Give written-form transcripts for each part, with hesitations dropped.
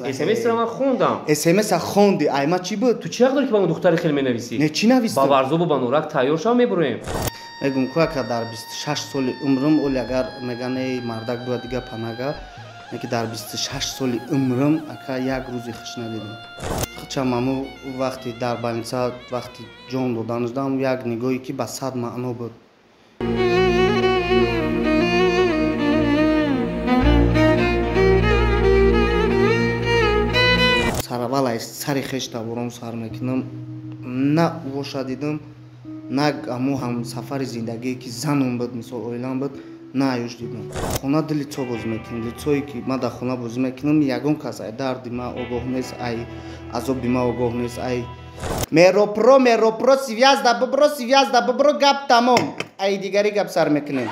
СМС-ро ман хондам. СМС-а хонди, ай ма чӣ буд? Ту чӣ ҳақ дорӣ ки ба он духтари хел менависӣ? Не, чӣ навистам? Ба Варзобу ба Нурак тайёр шав, мебуроем. Мегум ку ака дар 26 соли умрам, оли агар меган эй мардак бояд дига панага, ки дар 26 соли умрам ака як рӯзи хуш надидам. Хучам аму вақти дар больница вақти ҷон доданашдам як нигоҳе ки ба сад маъно буд. Сараввал аз сари хеш табором сар мекунам, на воша дидам, на аму ҳамсафари зиндагие ки занам буд, мисол оилам буд, на аюш дидам. Хона ду лицо бозӣ мекунам, лицое ки ман дар хона бозӣ мекунам, ягон кас ай дарди ман огоҳ нест, ай азоби ман огоҳ нест, ай меропро, меропро, связда бибро, связда бибро, гап тамом, ай дигари гап сар мекунем.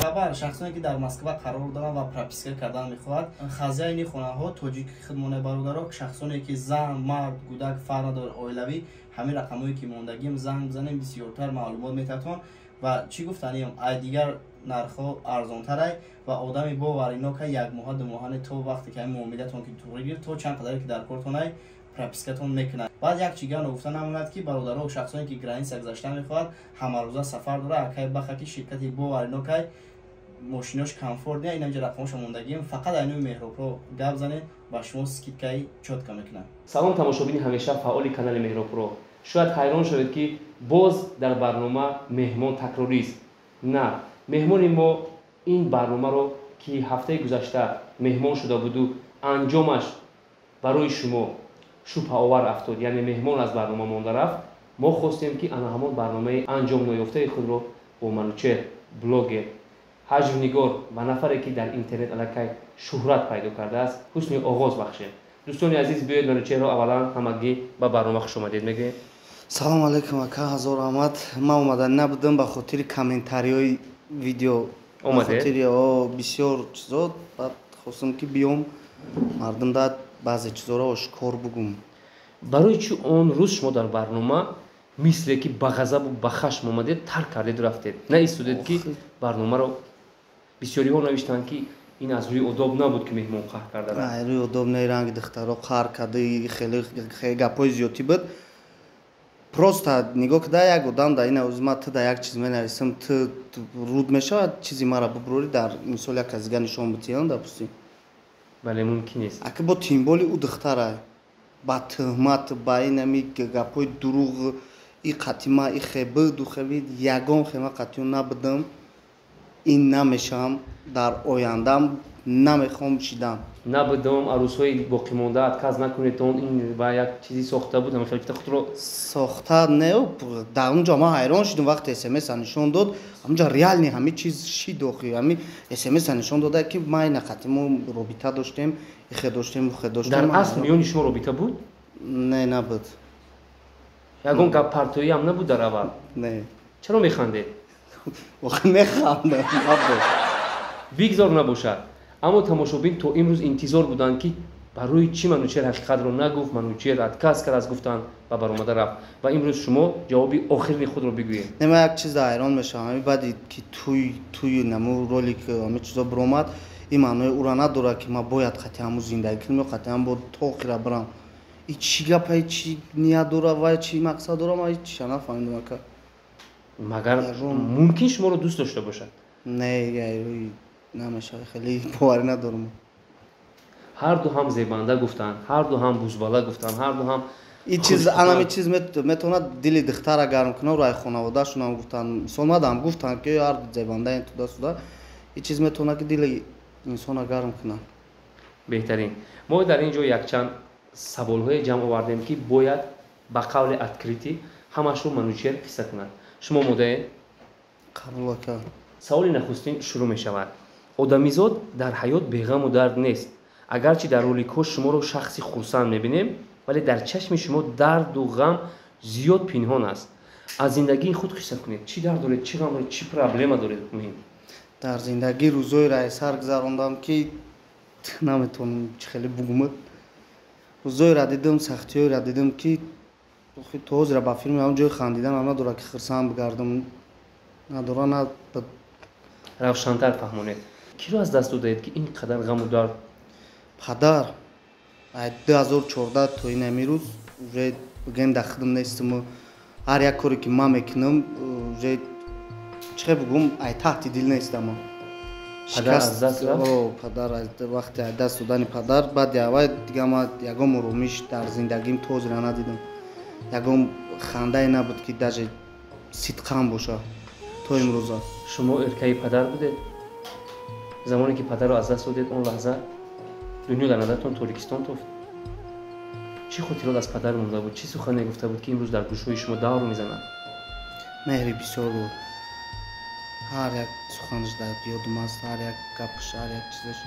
Хабар шахсоне ки дар Москва қарор доранд ва прописка кардан мехоҳад, хазяини хонаҳо тоҷики хидмоне бародаро, шахсоне ки зан, мард, гудак фарқ надорад, оилавӣ, ҳамин рақамҳое ки мондагим занг бизанем, бисёртар маълумот метатон. Ва чӣ гуфтаниям, ай дигар нархҳо арзонтарай ва одами боварино ка як моҳа ду моҳане то вақте ки ҳамин муомилатон ки туғри гирифт, то чанд қадаре ки дар кортонай пропискатон мекунад. Баъд як чига ногуфта намонад ки бародаро, шахсоне ки граница гузаштан мехоҳад, ҳамарӯза сафар дора, акай баха ки ширкати боварино кай мошинош комфорт не, инамҷа рақамоша мондагием, фақат айнои Меҳробро гап занед, ба шумо скидкаи чётка мекунад. Салом тамошобини ҳамеша фаъоли канали Меҳробро. Шояд ҳайрон шавед ки боз дар барнома меҳмон такрорист. На, меҳмони мо ин барномаро ки ҳафтаи гузашта меҳмон шуда буду анҷомаш барои шумо шубҳаовар афтод, яъне меҳмон аз барнома монда рафт, мо хостем ки ана ҳамон барномаи анҷомноёфтаи худро бо Манучеҳр, блогер, ҳаҷвнигор ва нафаре ки дар интернет аллакай шӯҳрат пайдо кардааст, ҳусни оғоз бахшем. Дӯстони азиз, биёед Манучеҳрро аввалан ҳамагӣ ба барнома хушомадед мегӯем. Салом алейкум ака, ҳазор раҳмат. Ман омада набудам ба хотири комментариҳои видео. Омадед? Хотири бисёр чизо, баъд хостам ки биём мардум да баъзе чизоро ошкор бугум. Барои чӣ он рӯз шумо дар барнома мисле ки ба ғазабу ба хашм омадед, тарк кардеду рафтед? Наистодед ки барномаро бисёриҳо навиштанд ки ин аз рӯи одоб набуд ки меҳмон қаҳр карда рафт. Ай рӯи одоб не, ранги духтаро қаҳр карда, хеле гапҳои зиёдтӣ буд. Просто нигоҳ кида як одам да ина ӯзи ма ту да як чиз менависам, ту руд мешавад, чизи мара бубурӣ, дар мисол як кас дига нишон битиям, допустим. Бале, мумкин нест. Аки бо тимболи ӯ духтара ба туҳмат, ба инами гапҳои дурӯғ, и қатима, и хебиду хеби, ягон хема қатиё набудам, ин намешавам, дар ояндам намехоҳам шидан. Набудам, арӯсҳои боқимонда отказ накунед, он ин ба як чизи сохта буд, ҳамин хеле худро сохта не, дар он ҷо ман ҳайрон шудам вақте СМС-а нишон дод, ҳамонҷо реални ҳамин чиз шид охи, ҳамин СМС-а нишон дода ки ма ина қати мо робита доштем, ихе доштем, ухе доштем. Дар асл миёни шумо робита буд? Не, набуд. Ягон гап партоӣ ҳам набуд дар аввал? Не. Чаро механдед? Охи механдам, набуд. Бигзор набошад. Аммо тамошобин то имрӯз интизор буданд ки барои чӣ Манучеҳр ҳақиқатро нагуфт, Манучеҳр отказ кард аз гуфтан ва баромада рафт. Ва имрӯз шумо ҷавоби охирини худро бигӯед. Не, ман як чиз ҳайрон мешавам. Ҳамин баъди ки туй наму ролик ҳамин чизо биромад, ин маънои ӯро надорад ки ман бояд қати ҳамун зиндагӣ кунам ё қати ҳам бо то охира бирам. И чӣ гапа, чӣ ният дорад ва чӣ мақсад дорад, ман ҳеҷ чиза нафаҳмидам ака. Магар мумкин шуморо дӯст дошта бошад? Не, намешавад, хеле боварӣ надорам. Ҳар ду ҳам зебанда гуфтанд, ҳар ду ҳам бузбала гуфтанд, ҳар ду ҳам ин чиз, анами чиз метавонад дили духтара гарм кунад, рӯи хонаводаашонам гуфтанд, мисол мадам гуфтанд ки ҳар ду зебандаем туда суда, ин чиз метавонад ки дили инсона гарм кунад. Беҳтарин. Мо дар ин ҷо якчанд саволҳое ҷамъ овардем ки бояд ба қавли открытӣ ҳамашро Манучеҳр қисса кунад. Шумо омодаед? Қабул ака. Саволи нахустин шурӯъ мешавад. Одамизод дар ҳаёт беғаму дард нест. Агарчи дар роликҳо шуморо шахси хурсанд мебинем, вале дар чашми шумо дарду ғам зиёд пинҳон аст. Аз зиндагии худ қисса кунед. Чӣ дард доред, чӣ ғам доред, чӣ проблема доред? Муҳим. Дар зиндагӣ рӯзҳоеро аз сар гузарондам ки наметавонам чӣ хеле бугумад. Рӯзҳоеро дидам, сахтиҳоеро дидам ки то ҳозира ба филми ҳамон ҷои хандиданам надорад ки хурсанд бигардам. Надора на. Равшантар фаҳмонед. Киро аз даст додаед ки ин қадар ғаму дард? Падар ай 2014 то ин амирӯз уже бигӯем дар хидм нестам. Ҳар як коре ки ман мекунам, уже чӣ хел бигӯм, ай таҳти дил нестам. Падар аз даст рафт? Падар аз вақти аз даст додани падар, баъди аввал дига ман ягон оромиш дар зиндагим то ҳозира надидам. Ягон хандае набуд, ки даже сидқан боша то имрӯза. Шумо эркаи падар будед? Замоне ки падарро аз даст додед, он лаҳза дунё дар назаратон Торикистон тофт. Чӣ хотирот аз падар монда буд? Чӣ сухане гуфта буд, ки имрӯз дар гӯшҳои шумо давр мезанад? Меҳри бисёр буд. Ҳар як суханаш дар ёдум аст, ҳар як гапаш, ҳар як чизаш.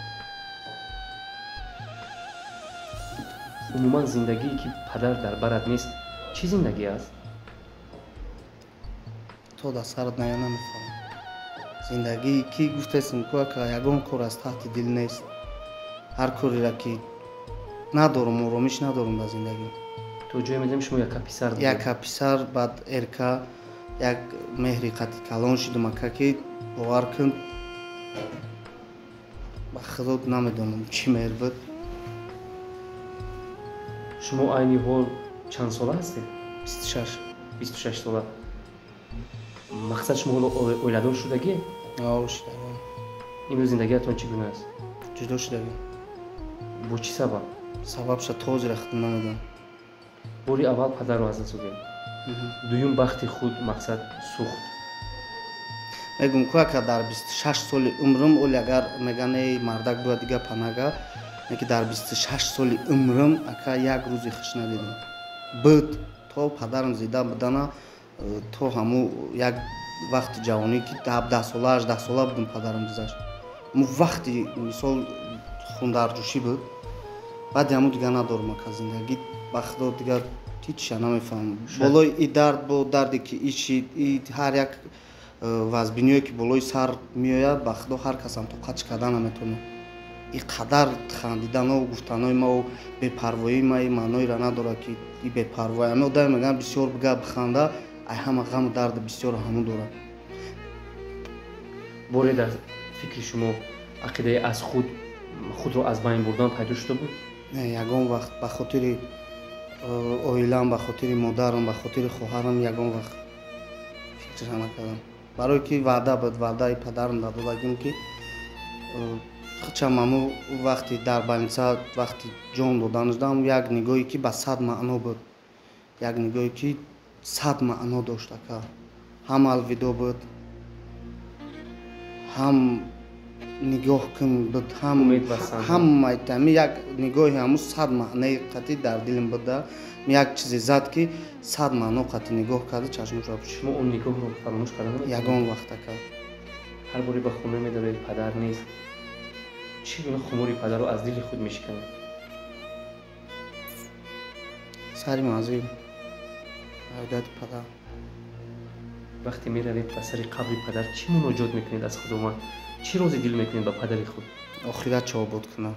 Умуман зиндагие ки падар дар барат нест, чӣ зиндагӣ аст? То дар сарат ная намефаҳмам. Зиндагие ки гуфтаистам, ку ака ягон кор аз таҳти дил нест. Ҳар кореро ки надорум, оромиш надорум дар зиндагӣ. То ҷое медонем шумо яка писар будед? Яка писар, баъд эрка, як меҳри қати калон шудум, ака, ки бовар кун, ба худо намедонам чӣ меҳр буд. Шумо айни ҳол чанд сола ҳастед? 26. 26 сола. Мақсад шумо ҳоло оиладор шудагӣ? О, шудагӣ. Имрӯз зиндагиатон чӣ гуна аст? Ҷудо шудагӣ. Бо чӣ сабаб? Сабабша то ҳозира худам намедонам. Бори аввал падарро аз даст додед. Дуюм бахти худ мақсад сӯхт. Мегӯм ку ака дар 26 соли умрам, оли агар меган эй мардак бояд дига панага, ки дар 26 соли умрам ака як рӯзи хуш надидам. Буд то падарам зида будана, то ҳаму як вақти ҷавонӣ ки 17 сола, 18 сола будам падарам гузашт. Ҳаму вақти мисол хундарҷӯшӣ буд. Баъди ҳаму дига надорам ака зиндагӣ, ба худо дигар ҳечша намефаҳмам. Болои и дард бо дарде ки ишид, и ҳар як вазбиниҳое ки болои сар меояд, ба худо ҳар касам тоқатш карда наметавонад. И қадар хандидану гуфтанои мау бепарвоии ма и маъноеро надорад, ки и бепарвоӣ. Ҳамин одаме мегӯянд бисёр бига биханда, ай ҳама ғаму дарди бисёр ҳамун дорад. Боре дар фикри шумо ақидаи аз худ худро аз байн бурдан пайдо шуда буд? Не, ягон вақт ба хотири оилам, ба хотири модарам, ба хотири хоҳарам ягон вақт фикрша накардам. Барое ки ваъда буд, ваъдаи падарам додагим, ки худшам ҳамун вақти дар больница вақти ҷон доданашдам як нигоҳе ки ба 100 маъно буд, як нигоҳе ки 100 маъно дошт ака. Ҳам алвидо буд, ҳам нигоҳ кун буд, ҳам ҳамаи як нигоҳи ҳамун 100 маънаи қатъӣ дар дилам буда. Як чизе зад, ки 100 маъно қатъӣ нигоҳ карда чашмошро пӯшид. Шумо он нигоҳро фаромӯш карда наметавонед? Ягон вақт ака. Ҳар боре ба хона медароед, падар нест. Чӣ гуна хумори падарро аз дили худ мешиканед? Сари манзил, аёдати падар. Вақте меравед ба сари қабри падар, чӣ муноҷот мекунед аз Худованд? Чӣ рози дил мекунед ба падари худ? Охират чо обод кунам.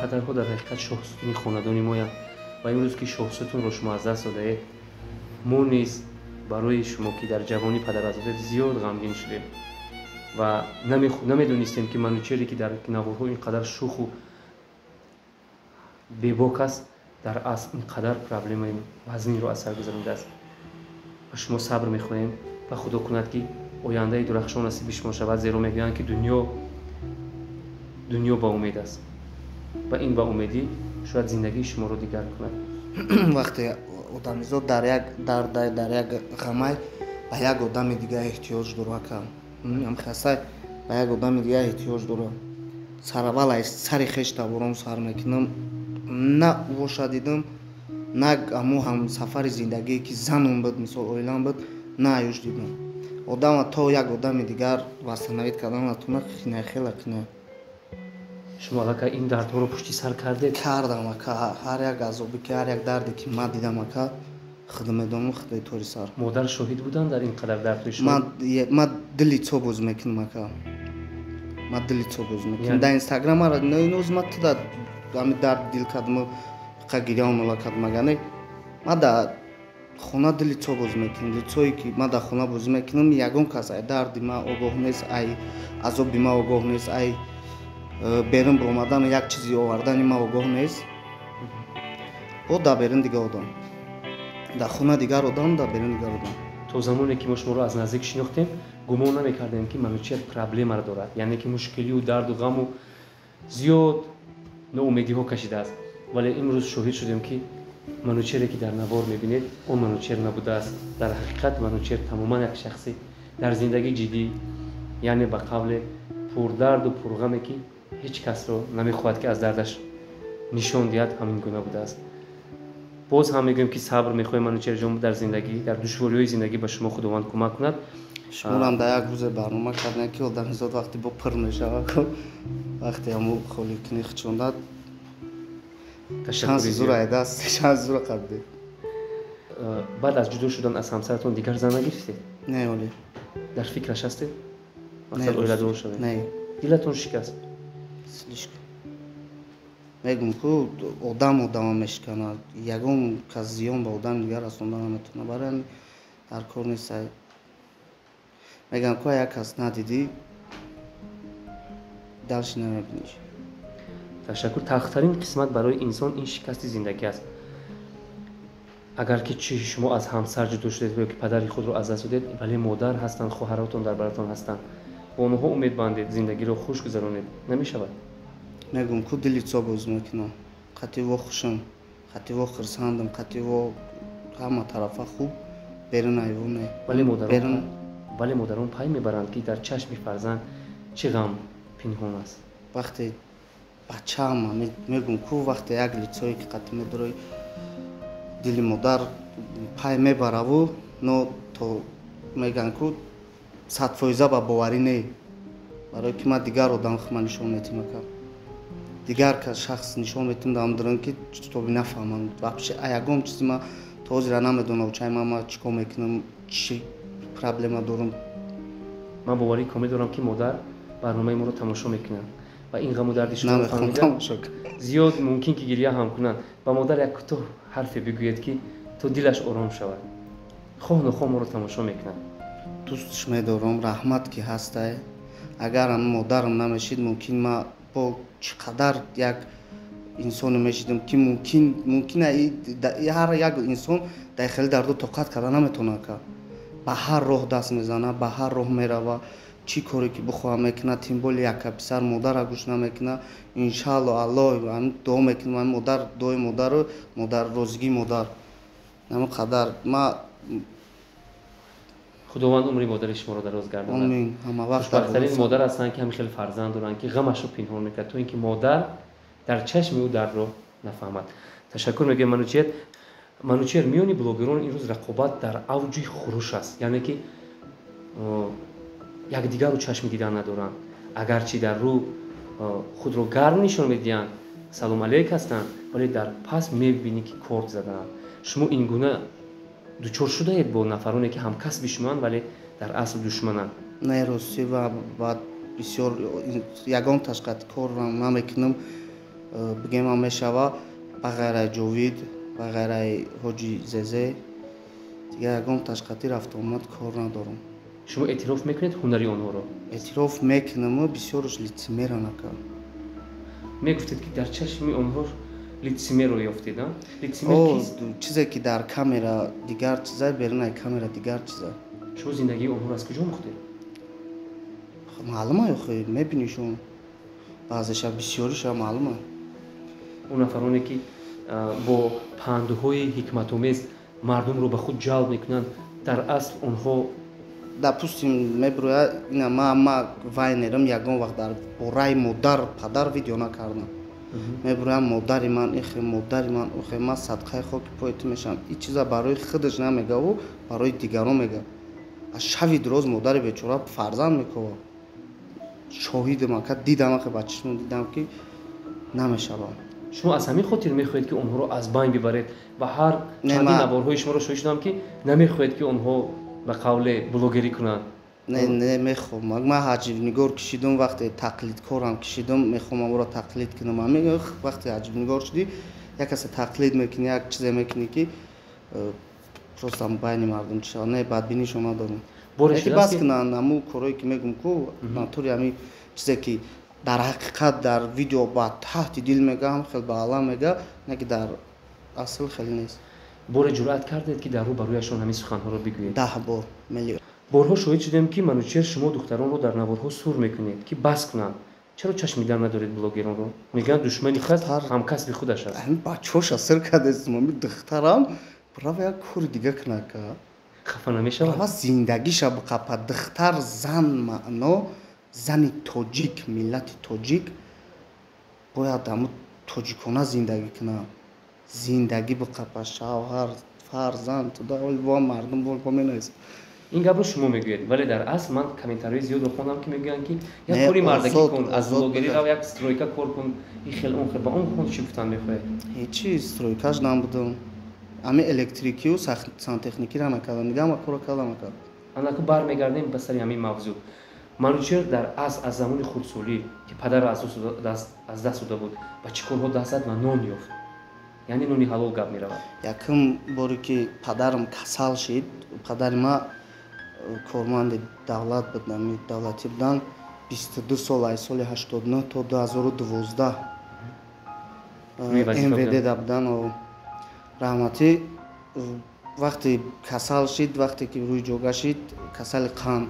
Падарҳо дар ҳақиқат шоҳсутуни хонадони моянд ва имрӯз ки шоҳсутунро шумо аз даст додаед, мо низ барои шумо ки дар ҷавонӣ падар аз додед зиёд ғамгин шудем ва намедонистем, ки Манучере ки дар наворҳо ин қадар шуху бебок аст, дар асл ин қадар проблемаи вазнинро аз сар гузаронидааст. Ба шумо сабр мехоҳем ва худо кунад, ки ояндаи дурахшон насиби шумо шавад, зеро мегӯянд, ки дунё ба умед аст ва ин ба умедӣ шояд зиндагии шуморо дигар кунад. Вақте одамизод дар як дард, дар як ғамай ба як одами дига эҳтиёҷ дорад, ака. Ҳам хасай ба як одами дига эҳтиёҷ дорад. Сараввал аз сари хеш табором сар мекунам. На воша дидам, на ҳамун ҳамсафари зиндагие ки занам буд, мисол оилам буд, на аюш дидам. Одама то як одами дигар восстановить кардан натавонад, қинай, хеле қинай. Шумо аллакай ин дардҳоро пушти сар кардед? Кардам ака, ҳар як азобе ки, ҳар як дарде ки ман дидам ака, худо медонам, худои тори сар. Модар шоҳид буданд дар ин қадар дардҳои шумо? Ман дили цо боз мекунам ака. Ман дили цо боз мекунам. Дар инстаграм ноз ман туда ҳами дарди дил кардам, қа гиря омала кардам. Агане ма дар хона ди лицо бозӣ мекунам, лицое ки ма дар хона бозӣ мекунам, ягон кас ай дарди ма огоҳ нест, ай азоби ма огоҳ нест, ай берун баромадану як чизи овардани ма огоҳ нест. Бо дар берун дигар одам, дар хона дигар одам, дар берун дигар одам. То замоне ки мо шуморо аз наздик шинохтем, гумон намекардем, ки Манучер проблемаро дорад, яъне ки мушкилию дарду ғаму зиёд ноумедиҳо кашидааст. Вале имрӯз шоҳид шудем, ки Манучере ки дар навор мебинед, он Манучер набудааст. Дар ҳақиқат Манучер тамоман як шахси дар зиндагӣ ҷиддӣ, яъне ба қавле пурдарду пурғаме, ки ҳеҷ касро намехоҳад, ки аз дардаш нишон диҳад, ҳамин гуна будааст. Боз ҳам мегӯем, ки сабр мехоҳем, Манучерҷон, дар зиндагӣ, дар душвориҳои зиндагӣ ба шумо Худованд кӯмак кунад. Шуморам дар як рӯзе барнома кардем, ки одамизод вақте бо пир мешавад, вақте ҳаму холикунӣ хичондад, шанси зур айдаст, шанси зур қабде. Баъд аз ҷудо шудан аз ҳамсаратон дигар зан нагирифтед? Не, оле. Дар фикраш ҳастед? Мақсад оиладор шавед? Не. Дилатон шикаст? Слишком. Мегум, ку одам одама мешиканад, ягон кас зиён ба одами дигар расонда наметавонад. Барои ҳамин дар кор нест. Мегам, ку як кас надидӣ, дальше намебиниш. Ташаккур. Талхтарин қисмат барои инсон ин шикасти зиндагӣ аст. Агар ки чи шумо аз ҳамсар ҷудо шудед ё ки падари худро аз даст додед, вале модар ҳастанд, хоҳаротон дар баратон ҳастанд, бо онҳо умед бандед, зиндагиро хуш гузаронед. Намешавад? Мегум, ку ди лицо бозӣ мекунам, қативо хушам, қативо хурсандам, қативо ҳама тарафа хуб, берун айвон не. Вале модарон пай мебаранд, ки дар чашми фарзанд чӣ ғам пинҳон аст. Вақте бачаама мегум, ку вақте як лицое ки қати медорои, дили модар пай мебараву, но то меган, ку 100% ба боварӣ не, барое ки ман дигар одам хума нишон метим, ака, дигар кас шахс нишон метим дам дуран, ки тоби нафаҳманд вообще. Ягон чизи ма то ҳозира намедонам, чай ма чӣ кор мекунам, чӣ проблема дорам. Ман боварии комил дорам, ки модар барномаи моро тамошо мекунанд ва ин ғаму дарди шумо фаҳмида, зиёд мумкин ки гиря ҳам кунанд. Ба модар як кӯтоҳ ҳарфе бигӯед, ки то дилаш ором шавад. Хоҳ нохоҳ моро тамошо мекунад. Дӯстш медорам, раҳмат, ки ҳастай. Агар модарам намешид, мумкин ма бо чӣ қадар як инсоне мешидам, ки мумкин ҳар як инсон дар хеле дарду тоқат карда наметавонад, ка ба ҳар роҳ даст мезанад, ба ҳар роҳ мерава, чӣ коре ки бихоҳам мекунад. Тем более яка писар, модара гӯш намекунад. Иншаалло, Аллоҳ, дуо мекунам, модар, дуои модару модар, розигии модар, ҳамин қадар ма. Худованд умри модари шуморо дароз гардонад. Омин, ҳама вақт. Хушбахттарин модар ҳастанд, ки ҳамин хел фарзанд доранд, ки ғамашро пинҳон мекунад, то ин ки модар дар чашми ӯ дардро нафаҳмад. Ташаккур мегӯям, Манучер. Манучер, миёни блогерон имрӯз рақобат дар авҷи хуруш аст, яъне ки якдигарро чашми дидан надоранд. Агарчи дар рӯ худро гарм нишон медиҳанд, салом алейк ҳастанд, вале дар пас мебинӣ, ки корд задаанд. Шумо ин гуна дучор шудаед бо нафароне, ки ҳамкасби шумоанд, вале дар асл душмананд? Не, ростӣ, ва бисёр ягон ташқат корам намекунам, бигем мешава, ба ғайраи Ҷовид, ба ғайраи Ҳоҷи Зезе, дигар ягон ташқатӣ рафтуомад кор надорам. Шумо эътироф мекунед ҳунари онҳоро? Эътироф мекунаму бисёрш лицемеран, ака. Мегуфтед, ки дар чашми онҳо лицемерро ёфтед, лицемер кист? Чизе ки дар камера дигар чиза, берунаи камера дигар чиза. Шумо зиндагии онҳоро аз куҷо омӯхтед? Маълума, охи, мебинишон баъзеша, бисёриша маълума. Он нафароне, ки бо пандҳои ҳикматомез мардумро ба худ ҷалб мекунанд, дар асл онҳо Допустим, мебироя ина, ма вайнерам, ягон вақт дар бораи модар, падар видео накардам. Мебироям, модари ман ихе, модари ман охе, ман садқаи хоки пои ту мешавам. Ин чиза барои худаш намегаву, барои дигарон мега. Аз шави дуроз модари бечора фарзанд мекова. Шоҳидам, ака, дидам, ахе, ба чишмам дидам, ки намешавам. Шумо аз ҳамин хотир мехоҳед, ки онҳоро аз байн бибаред, ва ҳар чанди наворҳои шуморо шоҳид шудам, ки намехоҳед, ки онҳо ба қавле блогерӣ кунанд. Не, не мехоҳам. Ман ҳаҷвнигор кишидум, вақте тақлидкорам кишидум, мехоҳам ӯро тақлид кунам. Ҳамин вақте ҳаҷвнигор шудӣ, як касе тақлид мекунӣ, як чизе мекунӣ, ки просто байни мардум чӣ шавад. Не, бадбинишо надорам. Яке бас кунанд ҳамун корое, ки мегӯм ку, натури ҳамин чизе, ки дар ҳақиқат дар видео ба таҳти дил мега, хел ба алам мега, не ки дар асл хеле нест. Боре ҷуръат кардед, ки дар рӯ ба рӯяшон ҳамин суханҳоро бигӯед? 10 бор, миллион. Борҳо шоҳид шудем, ки, Манучер, шумо духтаронро дар наворҳо сур мекунед, ки бас кунанд. Чаро чашми дар надоред блогеронро? Мегӯянд, душмани кас ҳамкасби худаш аст. Ҳамин бачаҳоша сир кардестум. Ҳамин духтарам рава як кори дига кунака. Хафа намешавад? Рава зиндагиша биқапа. Духтар, зан, маъно зани тоҷик, миллати тоҷик бояд ҳамун тоҷикона зиндагӣ кунад, зиндагӣ биқапа, шавҳар, фарзанд, туда бо мардум бо менависад. Ин гапро шумо мегӯед, вале дар асл ман комментариҳои зиёдро хондам, ки мегӯянд, ки як кори мардагӣ кун, аз блогерӣ рав, як стройка кор кун, ин хел, он хел. Ба он хон чӣ гуфтан мехоҳед? Ҳечи, стройкаш набудам. Ҳамин электрикию сантехникиро накардам, дига ҳама корро кардам, акар. Анаку бармегардем ба сари ҳамин мавзӯъ. Манучер дар асл аз замони хурдсолӣ, ки падарро аз даст дода буд, ба чӣ корҳо даст зад ва нон ёфт, яъне нони ҳалол гап меравад? Якум боре, ки падарам касал шид, падари ма корманди давлат буд, давлатӣ буданд, 22 сол, аз соли 89 то 2012 МВД да буданд. Раҳматӣ, вақте касал шид, вақте ки рӯи ҷога шид, касали қанд,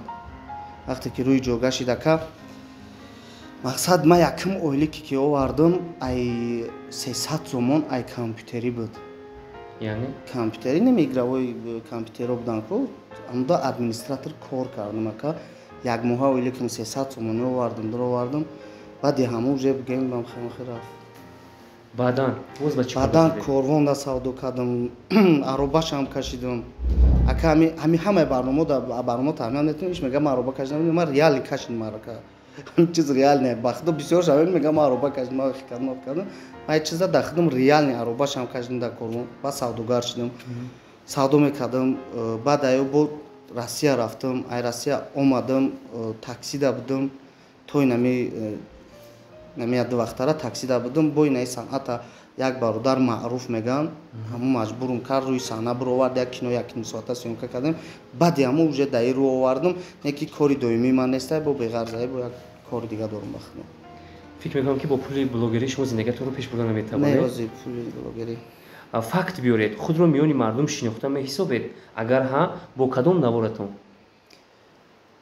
вақте ки рӯи ҷога шид, ака, мақсад, ман якум ойлике ки овардам, ай 300 сомон, ай компютерӣ буд. Яъне? Компютерӣ, неми игровой компютеро буданд ку, ҳамуда администратор кор кардам, ака. Як моҳа ойликам 300 сомонӣ овардам, даровардам. Баъди ҳама уже бигем бам хеле рафт. Баъдан боз ба чӣ? Баъдан корвонда савдо кардам, аробашам кашидам, ака. Ҳами ҳамаи барнома барнома таҳмият метавонам, иш мега, ман ароба кашидам, ман реально кашидам, ака, ҳамин чиз реально. Ба худо, бисёр шавем, мега, ман ароба кашидам, ман кардам, кардам. Ман чиза дар худам реально аробашам кашидам дар корвон. Баъд савдогар шидам, савдо мекардам. Баъд аё бо Россия рафтам, ай Россия омадам, таксида будам, то инами нами ду вақтара таксида будам. Бо инаи санъата як бародар Маъруф меган, ҳамун маҷбурум кард, рӯи саҳна бировард, як кино як ним соата съёмка кардем. Баъди ҳамун уже даи рӯ овардам, не ки кори доимии ман нестай, бо беғарзае, бо як кори дига дорам ба худам. Фикр мекунам, ки бо пули блогерӣ шумо зиндагиатонро пеш бурда наметавонед. Не, ози пули блогерӣ. Факт биёред, худро миёни мардум шинохта меҳисобед? Агар ҳа, бо кадом наворатон?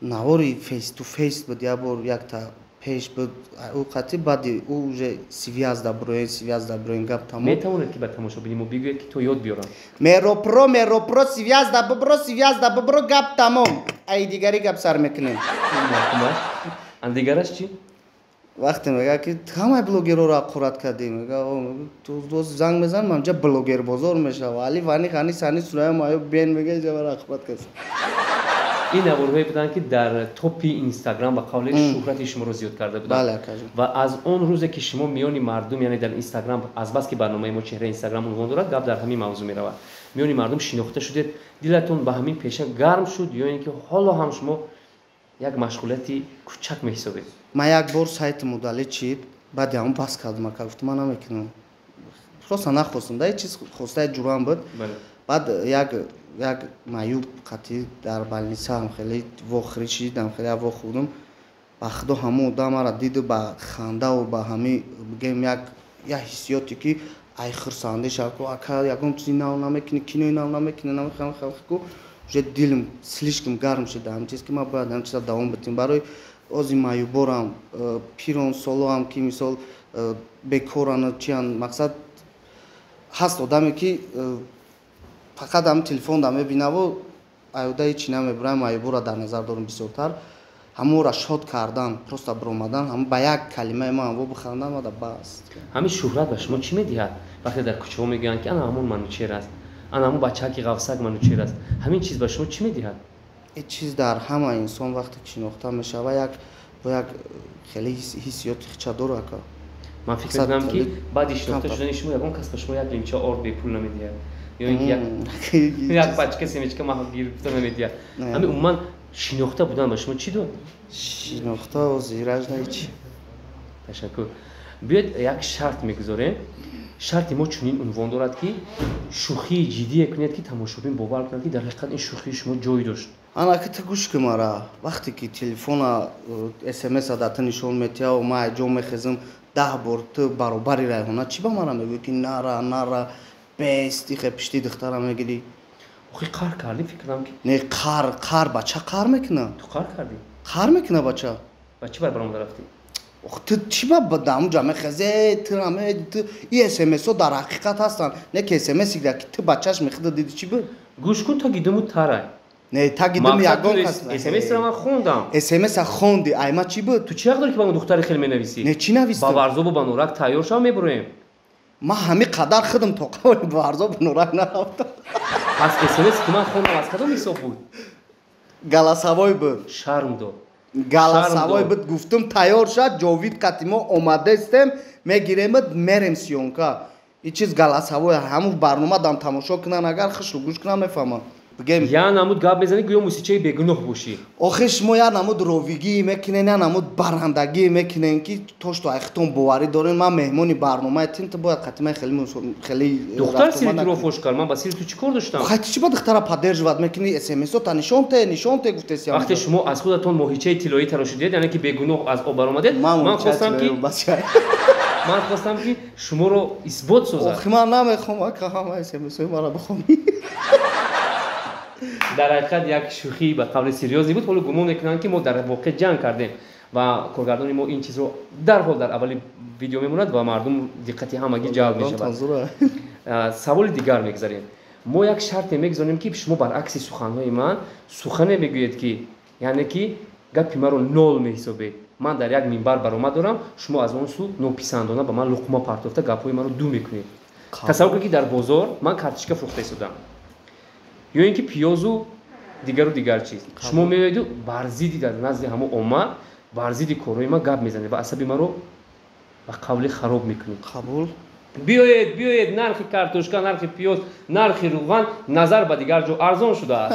Навори face to face буд, як бор якта пеш буд, ӯ қатъи, баъди ӯ уже связь да броен, связь да броен, гап тамом. Метавонед, ки ба тамошобини мо бигӯед, ки то ёд биёрам? Меропро, меропро, связь да бибро, связь да бибро, гап тамом, ай дигари гап сар мекунем. Дигараш чӣ? Вақте мега, ки ҳамаи блогерҳоро аққурат кардӣ, мега, ту занг мезанам, ҳамҷа блогер бозор мешава, али вани хани сани сурая маю бен, мега, иҷа мара аққурат кардӣ. Ин наворҳое буданд, ки дар топи Инстаграм, ба қавле, шӯҳрати шуморо зиёд карда буданд. Ва аз он рӯзе, ки шумо миёни мардум, яъне дар Инстаграм, азбаски барномаи мо «Чеҳраи Инстаграм» унвон дорад, гап дар ҳамин мавзӯъ меравад, миёни мардум шинохта шудед, дилатон ба ҳамин пеша гарм шуд ё ин ки ҳоло ҳам шумо як машғулияти кӯчак меҳисобед? Ман як бор сайтам удалить шид, баъди ҳамон бас кардам, ака. Гуфтам, ман намекунам, просто нахостам да, чиз хостаи ҷурам буд. Баъд як маъюб қатъи дар больницаам хеле вохӯрӣ шидам, хеле вохӯрдам. Ба худо, ҳамон одам мара диду, ба хандаву ба ҳами, бигем, як ҳиссиёте, ки ай хурсандӣ шав ку, ака, ягон чизи нав намекунӣ, кинои нав намекунӣ, намехам ку, уже дилам слишком гарм шид ҳамин чиз, ки ман бояд ҳамин чиза давом бидиҳам барои ози маъюборам, пирон солоам, ки мисол бекорану чиян. Мақсад, ҳаст одаме, ки фақат ҳамин телефонда мебинаву аюда ҳечи намебурам. Маъюбора дар назар дорам бисёртар. Ҳамонро шод кардан, просто биромадан, ҳам ба як калимаи ман во бихандан мада бас. Ҳамин шӯҳрат ба шумо чӣ медиҳад, вақте дар кӯчаҳо мегӯянд, ки ана ҳамон Манучер аст, ана ҳамон бачаки ғафсак Манучер аст? Ҳамин чиз ба шумо чӣ медиҳад? Ин чиз дар ҳама инсон, вақте ки шинохта мешава, як бо як хеле ҳиссиёти хича дорад, ака. Ман фикр мекунам, ки баъди шинохта шудани шумо ягон кас ба шумо як лимча орд бепул намедиҳад ё ин ки як пачка семечка гирифта намедиҳад. Ҳамин умуман Шинохта будан ба шумо чӣ дод? Шинохта зираж на ҳеч. Ташаккур. Биёед як шарт мегузорем. Шарти мо чунин унвон дорад, ки шӯхии ҷиддие кунед, ки тамошобин бовар кунад, ки дар ҳақиқат ин шӯхии шумо ҷой дошт. Ана ки ту гӯш ки мара, вақте ки телефона смс да ту нишон метиҳав, ман ҷо мехезам 10 бор ту баробари Райҳона, чӣ ба мара мегӯӣ, ки нара, нара, бести хе пишти духтара мегирӣ? Охи қаҳр кардӣ, фикр кардам, ки Не, қаҳр, қаҳр бача қаҳр мекуна. Ту қаҳр кардӣ? Қаҳр мекуна бача. Ба чӣ бар баромада рафтӣ? Ох, ту чӣ ба дамуҷа мехезе, ту раме, ту и смсҳо дар ҳақиқат ҳастанд, не ки смс ки ту ба чашми худат дидӣ, чӣ буд? Гӯш кун, таги думу тарай. Не, таги дум ягон кас. СМС-ро ман хондам. СМС-а хонди, айма чӣ буд? Ту чӣ ҳақ дорӣ, ки ба он духтари хел менависӣ? Не, чӣ навистам? Ба Варзобу ба Норак тайёр шав, мебуроем. Ман ҳамин қадар худам тоқавали ба Варзобу Норак нарафтам. Пас СМС ки ман хондам аз кадом ҳисоб буд? Голосовой буд. Шарм дод. Голосовой буд, гуфтум тайёр шад, Ҷовид қати мо омадастем, мегиремад, мерем съёмка. И чиз голосовой, ҳамун барнома дам тамошо кунан, агар хушру гӯш кунан, мефаҳманд. Бигем. Я намуд гап мезанӣ, гӯё мусичаи бегуноҳ бошӣ. Охи шумо як намуд ровигӣ мекунен, як намуд барандагӣ мекунен, ки то что айхтон боварӣ дорен, ман меҳмони барномаи тин, ту бояд қатимаи хеле хеле Духтар сири туро фош кард, ман ба сири ту чӣ кор доштам? Хай, ту чӣ ба духтара поддерживать мекунӣ? СМСо та нишон те, нишон те гуфтеси. Вақте шумо аз худатон моҳичаи тиллоӣ тарошидед, яъне ки бегуноҳ аз об баромадед, ман хостам ки шуморо исбот созад. Охи ман намехоҳам, ака, ҳама смсои маро бихонӣ. Дар ҳақиқат як шӯхӣ ба қавли серьёзӣ буд. Ҳоло гумон мекунанд, ки мо дар воқеъ ҷанг кардем ва коргардони мо ин чизро дарҳол дар аввали видео мемонад ва мардум диққати ҳамагӣ ҷалб мешавад. Саволи дигар мегузарем. Мо як шарте мегузорем, ки шумо баръакси суханҳои ман сухане мегӯед, ки яъне ки гапи маро нол меҳисобед. Ман дар як минбар баромад дорам, шумо аз он сӯ нописандона ба ман луқма партофта гапҳои маро ду мекунед. Тасаввур кунед, ки дар бозор ман картишка фурӯхта истодам ё ин ки пиёзу дигару дигар чиз, шумо меоеду бар зидди дар назди ҳамо омма бар зидди корҳои ман гап мезанед ва асаби маро ба қавли хароб мекунед. Қабул. Биёед, биёед, нархи картошка, нархи пиёз, нархи руған назар ба дигар ҷо арзон шудааст.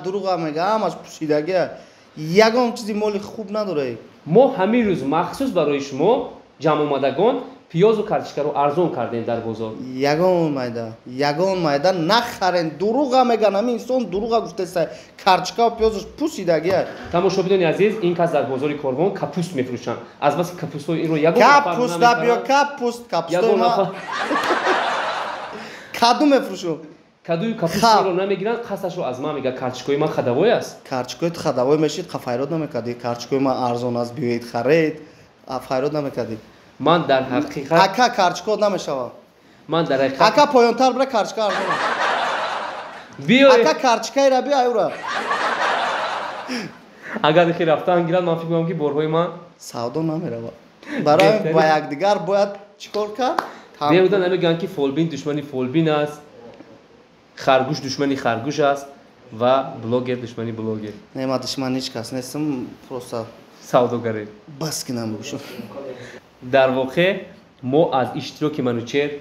Дурӯға мега, ҳамаш пӯшидагия, ягон чизи моли хуб надоред. Мо ҳамин рӯз махсус барои шумо ҷамъомадагон пиёзу картишкаро арзон кардем дар бозор. Ягон майда, ягон майда нахарен, дурӯға меган, ҳамин инсон дурӯға гуфтеса, картишкаву пиёзаш пӯсидагия. Тамошобинони азиз, ин кас дар бозори Корвон капуст мефурӯшанд. Аз баски капустҳои инро ягон капуст набиё, капуст, капустои ма каду мефурӯшум. Кадую капустро намегиранд, қасдашро аз ман мегӯяд, картишкои ман хадавой аст. Картишкои ту хадавой мешид, файрод намекардӣ. Картишкои ман арзон аст, биёед харед, файрод намекардӣ. Ман дар ҳақиқат ака картишко намешавад. Ман дар ҳақиқат ака поёнтар бира, картишка арзон. Биёед ака, картишкаира биё, аюра. Агар ихи рафтан гирад, ман фикр мекунам, ки борҳои ман савдо намеравад. Барои ба якдигар бояд чӣ кор кард? Беҳуда намегӯянд, ки фолбин душмани фолбин аст, харгӯш душмани харгӯш аст ва блогер душмани блогер. Не, ман душмани ҳеҷ кас нестам, просто савдогаре. Бас кинам бигӯшам. Дар воқеъ мо аз иштироки Манучер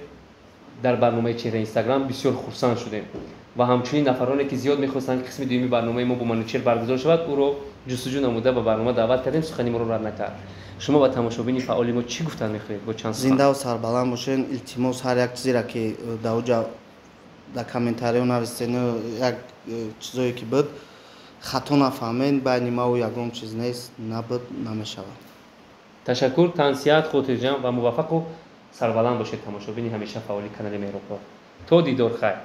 дар барномаи Чеҳраи Инстаграм бисёр хурсанд шудем ва ҳамчунин нафароне, ки зиёд мехостанд, ки қисми дуюми барномаи мо бо Манучер баргузор шавад, ӯро ҷустуҷӯ намуда ба барнома даъват кардем, сухани моро рад накард. Шумо ба тамошобини фаъоли мо чӣ гуфтан мехоҳед бо чанд сухан? Зиндаву сарбаланд бошен. Илтимос, ҳар як чизеро, ки дар дар комментариҳо нависен, як чизое ки буд, хато нафаҳмен, байни маву ягон чиз нест, набуд, намешавад. Ташаккур, тансиҳат, хотирҷамъ ва муваффақу сарбаланд бошед, тамошобини ҳамеша фаъоли канали Меҳробро. То дидор, хайр.